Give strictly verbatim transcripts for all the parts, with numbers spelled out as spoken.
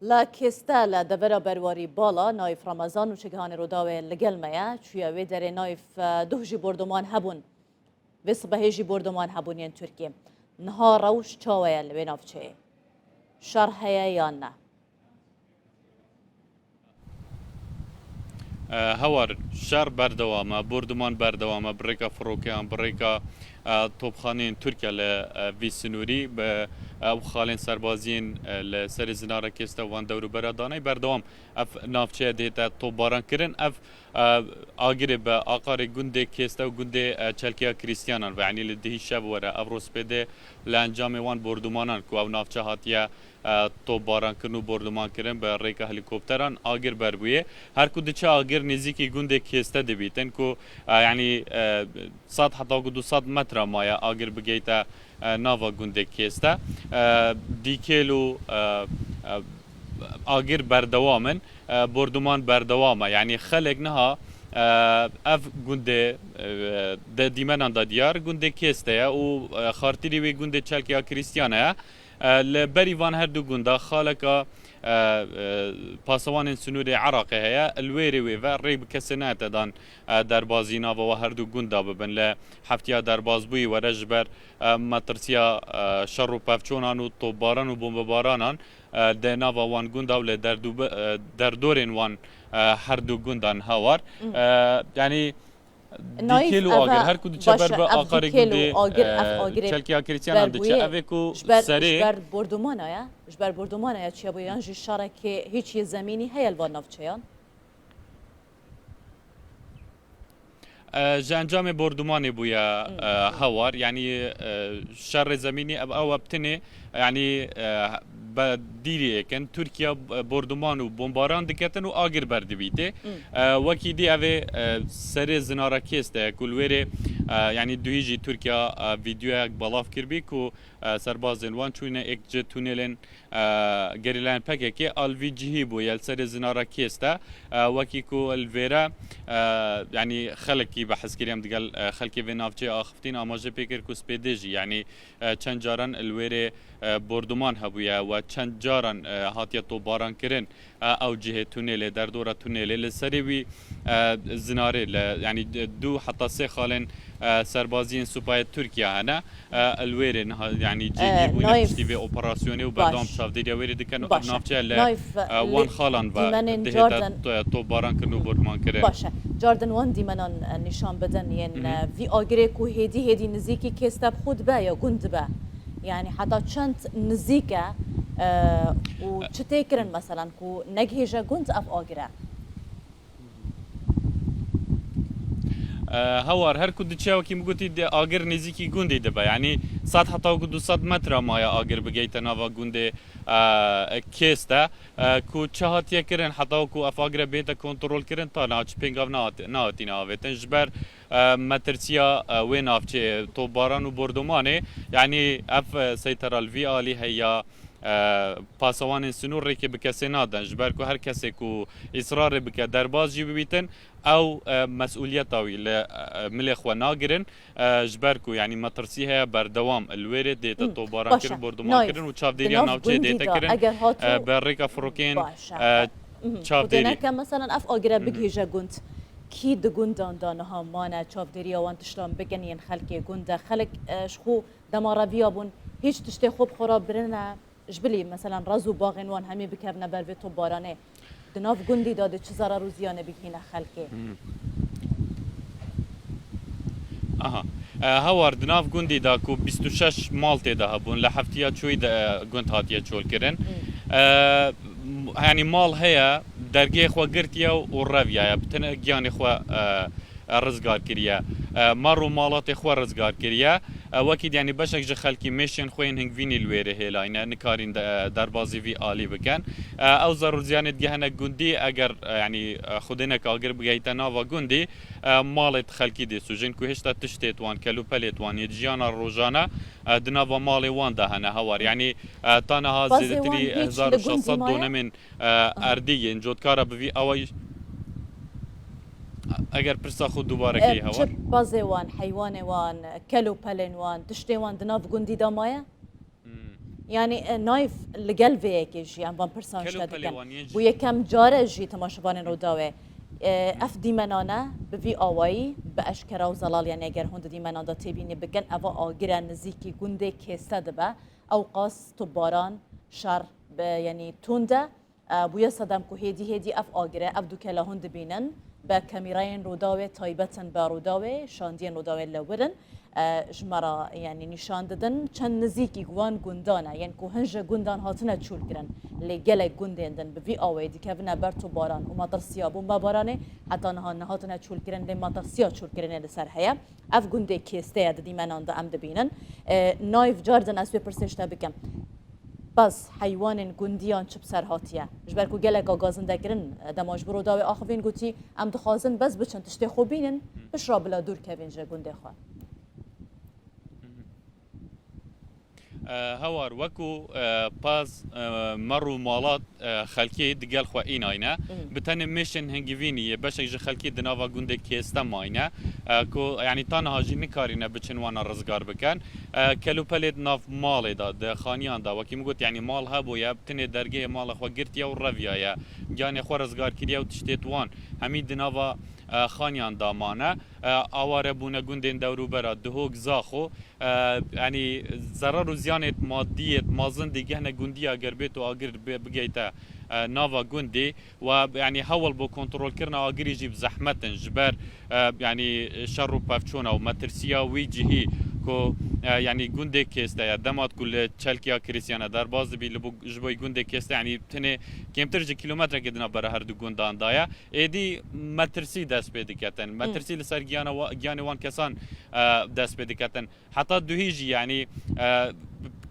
La Kêste li devera Berwarî Bala, Naîf Remezan û çegihanê Rûdawê li gel me ye. Çûye wê derê Naîf, e, duh jî bordoman hebûn. Vê sibehê jî bordoman hebûn yên Tirkiyê. Niha rewş çawa ye li wê navçeyê? Şer heye yan ne? E, Hewar, şer berdewam e, borduman berdewam e, bi rêka firokeyan, bi rêka, e, topxaneyên Tirkiye li, e, vî sinûrî, bi, e, ew xalên serbaziyên, e, li serê Zinara Kêste û van dewrûbera danayî berdewam. Ev navçeya dihête topbaran kirin, ev, e, agirê bi aqarê gundê Kêste û gundê, e, Çelkeya Krîstiyanan ve, yanî li dihî şev were, ev rosbêdê li encamê wan bordumanan ku ew navçe hatiye e, topbarankirin û bordumankirin bi rêka helîkopteran agir berbûye. Her ku diçe agir nêzîkî gundê Kêste dibîtin ku, e, yanî, e, sed heta ku du sed metre maye agir bigeyte, e, nava gundê Kêste. E, dîkêl û, e, e, agir berdewam in, e, borduman berdewam e. Yanî xelek niha, e, ev gundê, e, de dîmenan de diyar gundê Kêste ye û, e, xartîrî wê gundê Çelkeya Krîstiyana ye. E, li berî van her du gunda xaleka, e, e, pasewanên sinûrê Iraqê heye. Li wêrê wê ve rê bi kesê nehete dan, e, derbazî nava we her du gunda bibin. Li heftiya derbazbûyî were ji ber, e, metirsiya, e, şer û pevçonan û topbaran û bombebaranan, e, di nava wan gunda û li derdûbe-, e, derdorên wan, e, her du gundan Hewar. Mhm. E, yanî Naîf, dîkêl û ev agir, e, her ku diçe baş ber e, bi ev aqarê dîkêl û gundê, agir, ev e, agirê Çelkeya Krîstiyanan diçe, berbûyê ev ê ku ji ber, serê ji ber bordûmana ye, ji ber bordûmana ye çiye bûye, yan jî şerekê hîç yê zemînî heye li van navçeyan? E, ji encamê bordûmanê bûye, Hmm, e, hmm. Hewar, yanî, e, şerê zemînî ev, ew eb tinê, yanî, e, bi dîrî êkin. Tirkiye, e, borduman û bombaran diketin û agir berdibîtê. Hmm. E, wekî dî ev ê, e, serê Zinara Kêste ye ku li wêrê, e, yanî duhî jî Tirkiye, e, vîdyoyek belav kiribî ku, e, serbazên wan çûyne êk ji tunelên, e, gerîlayên P K K a li vî cihî bûye li serê Zinara Kêste. E, wekî ku li vêre, e, yanî xelekî behs kiriye, em digel, e, xelkê vê navçeyê axiftin, amaje pê kir ku spêdê jî, yanî, e, çend caran li wêrê, e, borduman hebûye we çend caran, e, hatiye topbaran kirin, e, ew cihê tunêlê, derdora tunêlê. Li serê wî, e, zinarê li, yanî, du heta sê xalên, e, serbaziyên supayê Tirkiye hene, e, li wêrê niha, yanî, cêgîr bûne piştî vê operasyonê û berdewam çavdêriya wêrê dikin û ev navçe li, e, wan xalan ve dihête to-, topbaran kirin û borduman kirin. Baş e. Cardin wan dîmenan, e, nîşan bidin yên, e, vî agirê ku hêdî hêdî nizîkî Kêste bi xwe dibe ya gund dibe. Yanî heta çend nizîk e, e, û çi tê kirin, meselan, ku negihêje gund ev agir e? E, Hewar, her ku diçe, wekî min gotî, di agir nêzîkî gundê dibe. Yanî sed heta ku du sed metre maye agir bigeyte nava gundê, e, Kêste, e, ku çi hatiye kirin, heta ku ev agire bête kontrol kirin, ta niha çi pêngav nehati-, nehatîne avêtin. Ji ber, e, metirsiya, e, wê navçeyê, topbaran û bordomanê, yanî ev, e, seytera li vî alî heya, e, pasewanên sinûr rêkê bi kesê nadin, ji ber ku her kesê ku îsrarê bike derbaz jî bibîtin, ew, e, mesûliyeta wî li, e, milê xwe nagirin, e, ji ber ku, yanî, metirsî heye, berdewam li wêrê dête tobaran kirin, borduman kirin û çavdêriya navçeyê dête kirin, e, bi rêka firokeyên, e, çavdêrî. Neke, meselan, ev agire bigihîje gund, kî di gundan de niha mane, çavdêriya wan tiştan bikin yên xelkê gund de? Xelk, e, ji xwe dema reviya bûn, hîç tiştê xwe bi xwe re birine, ji bilî, meselan, rez û baxên wan hemî bikevine ber vê topbaranê. Di nav gundî de dê çi zerar û ziyanê bigihîne xelkê? Hmm. Aha. E, Hewar, di nav gundî de ku bîst û şeş mal tê de hebûn, li heftiya çûyî de, e, gund hatiye çolkirin. Hmm. E, m-, yanî mal heye, dergehê xwe girtiye û reviyaye. Bi tine giyanê xwe, e, e, rizgar kiriye. E, mar û malatê xwe rizgar kiriye. E, wekî, yanî, beşek ji xelkî mêşên xwe yên hingvînî li wêrê hêlayne, nikarîn de, e, derbazî vî alî bikin. E, ew zerûziyanê digihene gundî, eger, e, yanî, e, xwedênek agir bigehîte nava gundî, e, malê xelkî dê sûcin ku hêşta tiştê wan, kelûpelê wan yê jiyana rojane, e, di nava malê wan de hene, Hewar. Yanî, e, ta niha zêdetirî hezar û şeş sed donemên, e, erdî yên cotkara bi vî awayî. Eger pirsa xwe dubare key, Hewar. Çi bazê wan, heywanê wan, kel û pelên wan, tiştê wan di nav gundî de maye? Hmm. Yanî, e, Naif, li gel vê yekê jî em van pirsan ji te dikin. Bû yekem care jî temaşevanên Rûdawê, e, ev dîmenane bi vî awayî, bi eşkera û zelal, yanî eger hûn di dîmenan de têbînî bikin, eva agir e nizîkî gundê Kêste dibe. Ew qas topbaran, şer, bi, yanî tund e. E, bûye sedem ku hêdî hêdî ev agir e, ev du kela hûn dibînin, bi kamîrayên Rûdawê taybet in, bi Rûdawê, şandiyên Rûdawê li wir in, e, ji me re, yanî nîşan didin. Çend nizîkî wan gundan e, yên ku hin ji gundan hatine çûlkirin, lê gelek gundên din bi vî awayî dikevine ber topbaran û metirsiya bombebaranê, heta niha nehatine çûlkirin, lê metirsiya çûlkirinê li ser heye. Ev gundê Kêste ye, di dîmenan de em dibînin. E, Naif, car din ez wê pirsê ji te bikim. Bes heywanên gundiyan çi bi ser hatiye? Ji ber ku geleka gazindekirin, e, dema ji bo Rûdawê axivîn, gotî, em dixwazin bes biçin tiştê xwe bînin, piştre bila dûr kevin ji gundê xwe. E, Hewar, wekû, e, paz, e, mer û malat, e, xelkê digel xwe înayne. Bi tenê mêşên hingivînî yê beşek ji xelkê di nava gundê Kêste mayne, e, ku, yanî, ta niha jî nikarîne biçin wana rizgar bikin. E, kelûpelê di nav malê de, di xaniyan de, wekî min got, yanî, mal hebûye, tenê dergehê mala xwe girtiye û reviyaye. Giyanê xwe rizgar kiriye û tiştê di wan hemî di nava, e, xaniyan de mane. E, aware bûne gundên dewrûbera Duhok, Zaxo. E, yanî, zerar û ziyanê madî yê mezin digihne gundiya, ger bêto agir bê-, bigeyte, e, nava gundê. We, yanî, hewl bo kontrolkirina agirî jî bi zehmet in, ji ber, e, yanî, şer û pevçûna û metirsiya wî cihî ku, e, yanî, gundê Kêste ye, dema ku li Çelkiya Krîstiyana derbas dibî, li bo, ji bo gundê Kêste, yanî, tenê kêmtir ji kîlometrekê di navbera her du gundan de ye. Êdî metirsî dest pê diketin. Metirsî li ser giyana wa-, giyanê wan kesan, e, dest pê diketin. Heta duhî jî, yanî, e,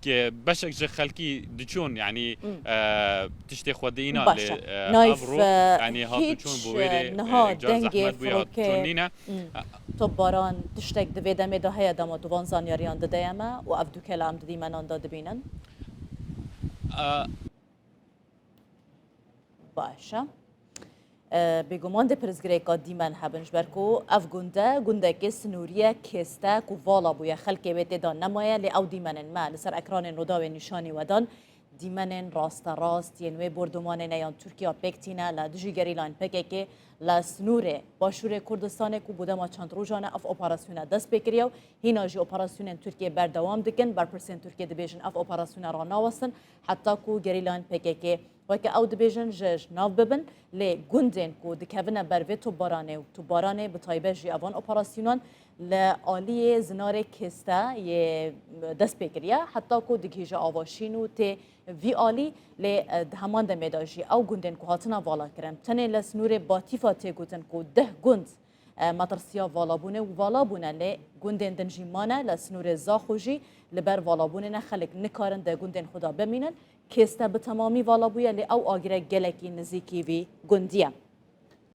ke-, beşek ji xelkî diçûn, yanî, e, tiştê xwe diînan, lê, e, ev rû, e, yanî, hat diçûn bo wê rê, e, niha car dengê zehmet bûye, hat diçûn nîne. Topbaran tiştek di vê demê de heye, dema tu van zanyariyan dideye me û ev du kela em di dîmenan de dibînin? E, Baş e. E, bêguman dê pirsgirêka dîmen hebin, ji ber ku ev gund e, gundekê sinûrî ye, Kêste, ku vala bûye, xelkê wê tê de nemaye, lê ew dîmenên me li ser ekranên Rûdawê nîşanî we dan, dîmenên rasterast yên wê bordomanê ne yan Tirkiya pêk tîne li dijî gerîlayên P K K li sinûrê Başûrê Kurdistanê, ku bo dema çend rojan e ev operasyona dest pê kiriye û hîna jî operasyonên Tirkiyê berdewam dikin. Berpirsên Tirkiyê dibêjin ev operasyona ranawestin heta ku gerîlayên P K K, weke ew dibêjin, ji, ji nav bibin, lê gundên ku dikevine ber vê topbaranê û topbaranê bi taybet jî evan operasyonan li aliyê zinarê Kêste yê dest pê kiriye, heta ku digihîje Avaşîn û tê vî alî, lê, e, di heman demê de jî ew gundên ku hatine valakirin, tenê li sinûrê Batîfa tê gotin ku deh gund e, metirsiya valabûnê û valabûne, lê gundên din jî mane, li sinûrê Zaxo jî li ber valabûnê ne, xelk nikarin di gundên xwe de bimînin. Kêste bi temamî valabûye, lê ew agire gelekî nizîkî vî gundî ye.